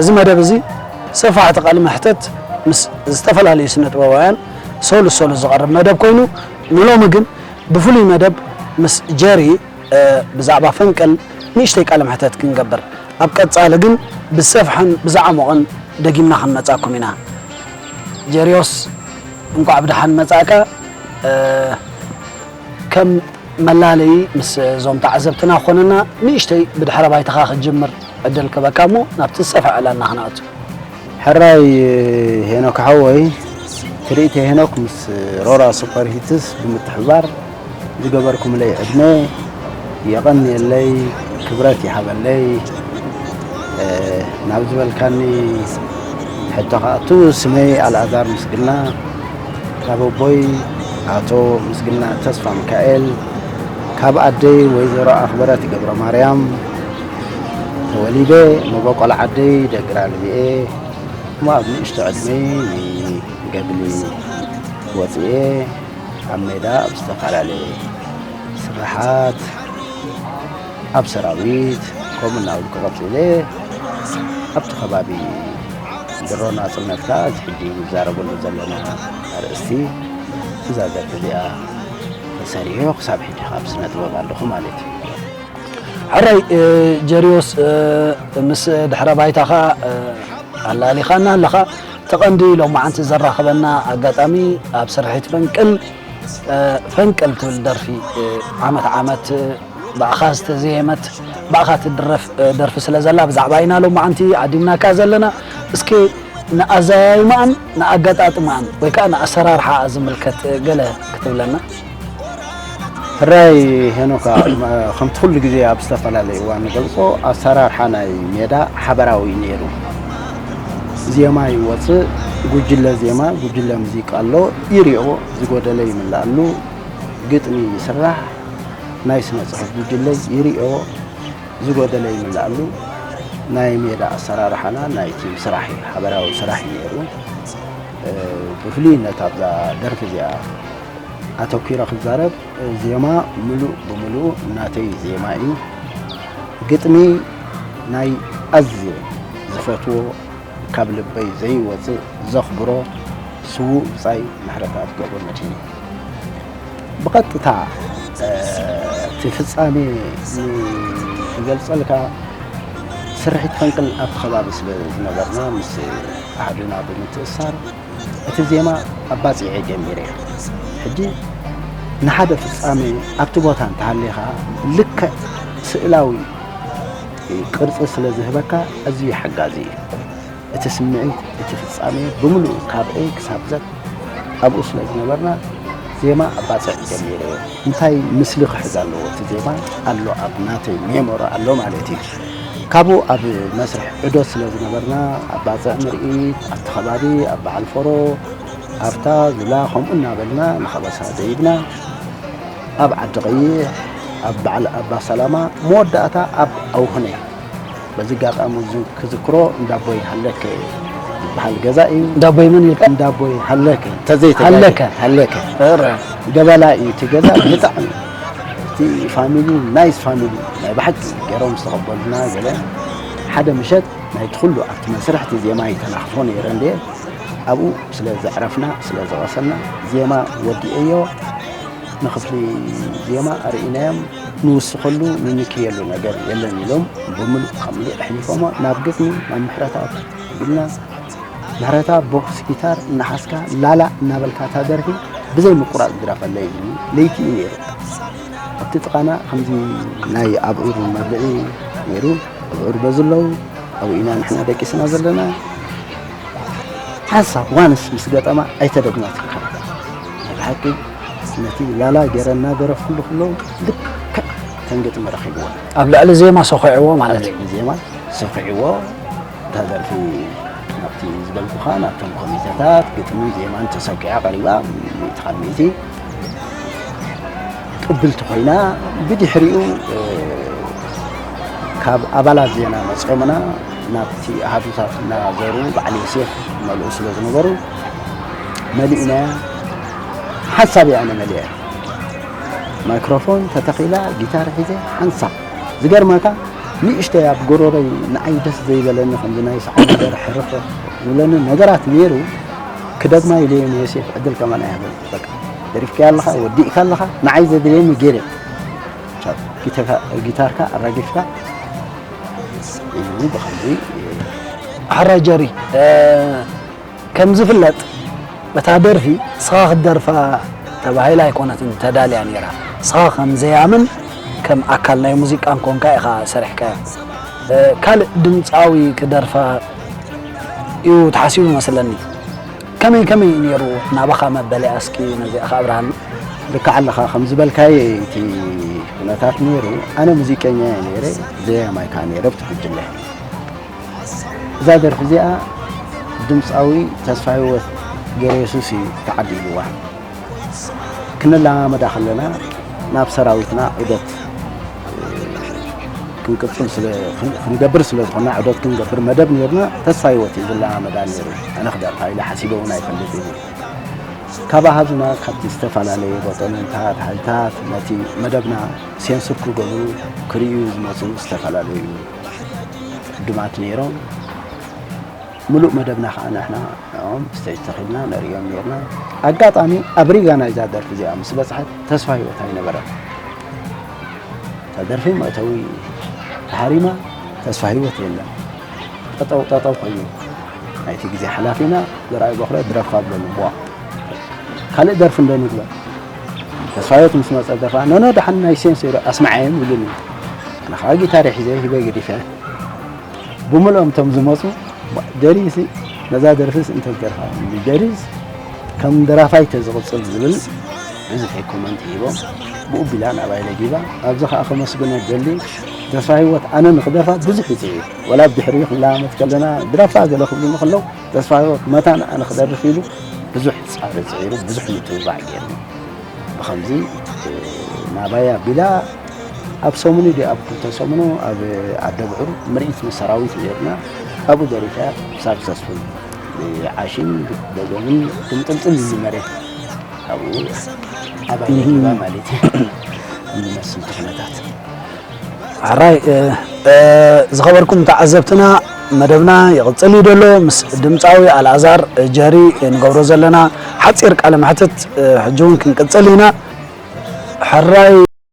እዚ መደብ እዚ ሰፋሕቲ ቃለ መሕተት ምስ ዝተፈላለዩ ስነ ጥበባውያን ሰሉስ ሰሉስ ዝቐርብ መደብ ኮይኑ፣ ንሎሚ ግን ብፍሉይ መደብ ምስ ጀሪ፣ እ፣ ብዛዕባ ፈንቅል ንእሽተይ ቃለ መሕተት ክንገብር፣ ኣብ ቀጻሊ ግን ብሰፍሐን ብዝዓሞቐን ደጊምና ክንመጻኩም ኢና። ጀርዮስ፣ እንቋዕ ብደሓን መጻእካ። እ፣ ከም መላለዪ ምስ እዞም ተዓዘብትና ክኾነና ንእሽተይ ብድሕረ ባይታኻ ክትጅምር ዕድል ክበካ እሞ ናብቲ ዝሰፍሐ ዕላልና ክነኣቱ። ሕራይ ሄኖክ ሓወይ፣ ትርኢት ሄኖክ ምስ ሮራ ሱፐር ሂትስ ብምትሕብባር ዝገበርኩምለይ ዕድመ የቐንየለይ፣ ክብረት ይሃበለይ። እ፣ ናብ ዝበልካኒ ሕቶ ክኣቱ፣ ስመይ ኣልኣዛር ምስግና፣ ካብ ኣቦይ ኣቶ ምስግና ተስፋ ሚካኤል፣ ካብ ኣደይ ወይዘሮ ኣኽበረት ገብረ ማርያም ተወሊደ። መበቆል ዓደይ ደግራ ልብኤ። እሞ ኣብ ንእሽቶ ዕድመይ ንገድሊ ወፅኤ ኣብ ሜዳ ኣብ ዝተፈላለየ ስራሓት፣ ኣብ ሰራዊት፣ ከምኡ እናበልኩ ቀፂለ። ኣብቲ ከባቢ ድሮ ናፅነት ከዓ እዚ ሕጂ ንዛረበሉ ዘለና ኣርእስቲ፣ እዛ ደርፊ እዚኣ ተሰሪሑ ክሳብ ሕጂ ከዓ ኣብ ስነ ጥበብ ኣለኹ ማለት እዩ። ሕራይ፣ እ፣ ጀርዮስ፣ እ፣ ምስ ድሕረ ባይታኻ፣ እ፣ ኣላሊኻና ኣለኻ። እቲ ቀንዲ ሎማዓንቲ ዘራኽበና ኣጋጣሚ ኣብ ስርሒት ፈንቅል፣ እ፣ ፈንቅል ትብል ደርፊ፣ እ፣ ዓመት ዓመት፣ እ፣ ብኣኻ ዝተዘየመት፣ ብኣኻ ትድረፍ፣ እ፣ ደርፊ ስለ ዘላ ብዛዕባ ኢና ሎማዓንቲ ዓዲምናካ ዘለና። እስኪ ንኣዘያይማኣን ንኣገጣጥማኣን ወይ ከዓ ንኣሰራርሓኣ ዝምልከት፣ እ፣ ገለ ክትብለና? ሕራይ ሄኖካ፣ መ-፣ ከምቲ ኩሉ ግዜ ኣብ ዝተፈላለየ እዋን ንገልጾ፣ ኣሰራርሓ ናይ ሜዳ ሓበራዊ እዩ ነይሩ። ዜማ ይወጽእ፣ ጉጅለ ዜማ፣ ጉጅለ ሙዚቃ ኣሎ፣ ይሪኦ፣ ዝጎደለ ይምልኣሉ፣ ግጥሚ ይስራሕ፣ ናይ ስነ ጽሑፍ ጉጅለ ይሪኦ፣ ዝጎደለ ይምልኣሉ። ናይ ሜዳ ኣሰራርሓና ናይ ቲም ስራሕ እዩ፣ ሓበራዊ ስራሕ እዩ ነይሩ። እ፣ ብፍሉይነት ኣብዛ ደርፊ እዚኣ ኣተኲረ ክዛረብ፣ ዜማ ምሉእ ብምሉእ ናተይ ዜማ እዩ። ግጥሚ ናይ ኣዝየ ዝፈትዎ፣ ካብ ልበይ ዘይወጽእ፣ ዘኽብሮ ስዉእ ብጻይ ምሕረተኣብ ገብረመድህን እዩ። ብቐጥታ፣ እ፣ እቲ ፍጻሜ ክገልጸልካ፣ ስርሒት ፈንቅል ኣብቲ ከባቢ ስለ ዝነበርና፣ ምስ ኣሃዱና ብምትእስሳር፣ እቲ ዜማ ኣባጺዐ ጀሚረ። ሕጂ ንሓደ ፍጻሜ ኣብቲ ቦታ እንተሃሊኻ፣ ልክዕ ስእላዊ ቅርጺ ስለ ዝህበካ፣ ኣዝዩ ሓጋዚ እዩ። እቲ ስምዒት፣ እቲ ፍጻሜ ብምሉኡ ካብ ኤ ክሳብ ዘድ ኣብኡ ስለ ዝነበርና፣ ዜማ ኣባጽዕ ጀሚረ። እንታይ ምስሊ ክሕዝ ኣለዎ እቲ ዜማ ኣሎ፣ ኣብ ናተይ ሜሞሪ ኣሎ ማለት እዩ። ካብኡ ኣብ መስርሕ ዑደት ስለ ዝነበርና፣ ኣብ ባጽዕ ምርኢት፣ ኣብቲ ከባቢ፣ ኣብ በዓል ፎሮ፣ ኣብታ ዙላ ከምኡ እናበልና ንኸበሳ ደይብና፣ ኣብ ዓዲ ቀይሕ፣ ኣብ በዓል ኣባ ሰላማ፣ መወዳእታ ኣብ ኣውኽነይ። በዚ ኣጋጣሚ እዚ ክዝክሮ፣ እንዳቦይ ሃለከ ዝበሃል ገዛ እዩ። እንዳቦይ መን ኢልካ? እንዳቦይ ሃለከ፣ እንተዘይተጋገ-፣ ሃለከ። ሃለከ። እረ። ገበላ እዩ እቲ ገዛ፣ ብጣዕሚ እቲ ፋሚሊ፣ ናይስ ፋሚሊ፣ ናይ ብሓቂ ገይሮም ዝተቐበሉና ገለ። ሓደ ምሸት ናይቲ ኩሉ ኣብቲ መስርሕ እቲ ዜማ ይተናኽፎ ነይረ እንድየ። ኣብኡ ስለ ዘዕረፍና፣ ስለ ዝቐሰልና፣ ዜማ ወዲኤዮ። ንክፍሊ ዜማ ኣርኢናዮም፣ ንውስኸሉ፣ ንንክየሉ ነገር የለን ኢሎም ብምሉእ ካብ ምሉእ ኣሕሊፎሞ ናብ ግጥሚ፣ ናብ ምሕረተኣብ ኢልና፣ ምሕረተኣብ ቦክስ ጊታር እናሓዝካ ላላ እናበልካ እታ ደርፊ ብዘይ ምቁራጽ ግደፈለይ ኢሉኒ። ለይቲ እዩ ነይሩ። ኣብቲ ጥቓና ከምዚ ናይ ኣብዑር መብልዒ ነይሩ። ኣብዑር በዚ ኣለዉ። ኣብኡ ኢና ንሕና ደቂስና ዘለና። ሓንሳብ ዋንስ ምስ ገጠማ ኣይተደግማትን። ናይ ብሓቂ ነቲ ላላ ገይረ እናደረፍኩሉ ከለዉ ልክዕ እተን ግጥሚ ረኺብወን። ኣብ ልዕሊ ዜማ ሰኺዕዎ ማለት እዩ። ኣብ ልዕሊ ዜማ ሰኺዕዎ። እታ ደርፊ ናብቲ ዝበልኩኻ፣ ናብቶም ኮሚቴታት ግጥምን ዜማን ተሰኪዓ ቀሪባ፣ ሚእቲ ካብ ሚእቲ ቅብልቲ ኮይና። ብድሕሪኡ፣ እ፣ ካብ ኣባላት ዜና መጺኦምና ናብቲ ኣሃዱታት እናዘሩ በዓል ዮሴፍ መልኡ ስለ ዝነበሩ መሊእናያ። ሓንሳብ እየ ኣነ መሊአ። ማይክሮፎን ተተኺላ ጊታር ሒዘ ሓንሳብ። ዝገርመካ ንእሽተይ ኣብ ጎረረይ ንዓይ ደስ ዘይበለኒ ከምዚ ናይ ሰዓት ነገር ሕርፍ ዝብለኒ ነገራት ነይሩ። ክደግማ ኢለ እየ ንዮሴፍ ዕድል ከማን ኣይሃበን። በቃ ደሪፍካያ ኣለኻ፣ ወዲእካ ኣለኻ፣ ንዓይ ዘድልየኒ ገይረ። ቻው፣ ጊታርካ ኣራጊፍካ ኢሉ ብኸምዚ። ሕራይ ጀሪ፣ ከም ዝፍለጥ እታ ደርፊ ንስኻ ክትደርፋ ተባሂላ ኣይኮነትን ተዳልያ ነይራ። ንስኻ ከም ዘያምን ከም ኣካል ናይ ሙዚቃን ኮንካ ኢኻ ሰሪሕካያ። ካልእ ድምፃዊ ክደርፋ እዩ ተሓሲቡ መስለኒ። ከመይ ከመይ እዩ ነይሩ ናባኻ መበሊኣ? እስኪ ነዚኣ ከ ኣብርሃልና። ልክዕ ኣለኻ፣ ከም ዝበልካዮ እቲ ኩነታት ነይሩ። ኣነ ሙዚቀኛ እየ ነይረ፣ ዘያማይ ከዓ ነይረ ኣብቲ ጉጅለ። እዛ ደርፊ እዚኣ ድምፃዊ ተስፋ ህይወት ገረየሱስ እዩ ተዓዲልዋ። ክንለማመዳ ከለና ናብ ሰራዊትና ዑደት ክንቅፅል ስለ ክንገብር ስለ ዝኾና ዑደት ክንገብር መደብ ነርና። ተስፋ ህይወት እዩ ዝለማመዳ ነይሩ። ኣነ ክደርፋ ኢለ ሓሲበ እውን ኣይፈልጥን እዩ። ካብ ኣሃዙና ካብቲ ዝተፈላለየ ቦጠንታት ሃይታት ነቲ መደብና ሴንሱር ክገብሩ ክርእዩ ዝመፁ ዝተፈላለዩ ዕዱማት ነይሮም። ምሉእ መደብና ከዓ ንሕና ንዕኦም ስቴጅ ተኺልና ነርእዮም ነርና። ኣጋጣሚ ኣብ ሪጋ ናይዛ ደርፊ እዚኣ ምስ በፅሐት ተስፋ ህይወት ኣይነበረን። እታ ደርፊ መእተዊ ተሃሪማ ተስፋ ህይወት የለን። ጠጠው ጠጠው ኮይኑ ናይቲ ግዜ ሓላፊና ዘርኣይ በኽረ ድረፋ ብለኒ። ቧ ካልእ ደርፊ እንዶ ንግበር። ተስፋ ህይወት ምስ መፀ ደርፋ ኖኖ ደሓን ናይ ሴንሱር ኣስምዓዮም ኢሉኒ። ኣነ ከዓ ጊታር ሒዘ ሂበ ገዲፈ። ብምልኦም እቶም ዝመፁ ጀሪሲ ነዛ ደርፍስ እንተደርፋ ጀሪስ ከም ደራፋይ ተዝቕፅል ዝብል ብዙሕ ኮመንት ሂቦም ብኡ ቢላ ናባይ ለጊባ። ኣብዚ ከዓ ከመስግኖ ደሊ ተስፋ ህይወት ኣነ ንክደርፋ ብዙሕ ይፅዒ ወላ ብድሕሪ ክንለማመድ ከለና ድረፋ ገለ ክብሉ ከለዉ ተስፋ ህይወት መታን ኣነ ክደርፍ ኢሉ ብዙሕ ፃዕሪ ፅዒሩ ብዙሕ ምትብባዕ ገይሩ። ብኸምዚ ናባይ ኣቢላ ኣብ ሰሙኑ ድዩ ኣብ ክልተ ሰሙኑ ኣብ ዓደብዑር ምርኢት ምስ ሰራዊት ነርና። ኣብኡ ደሪፈያ ሳክሰስፉል ዓሽን ደገምን ድምጥልጥል እዩ መሬት ኣብኡ ኣባይ ሂባ ማለት እዩ። ዝመስል ኩነታት ሕራይ ዝኸበርኩም ተዓዘብትና መደብና ይቕፅል እዩ ዘሎ ምስ ድምፃዊ ኣልኣዛር ጀሪ ንገብሮ ዘለና ሓፂር ቃለ መሕትት ሕጂ እውን ክንቅፅል ኢና። ሕራይ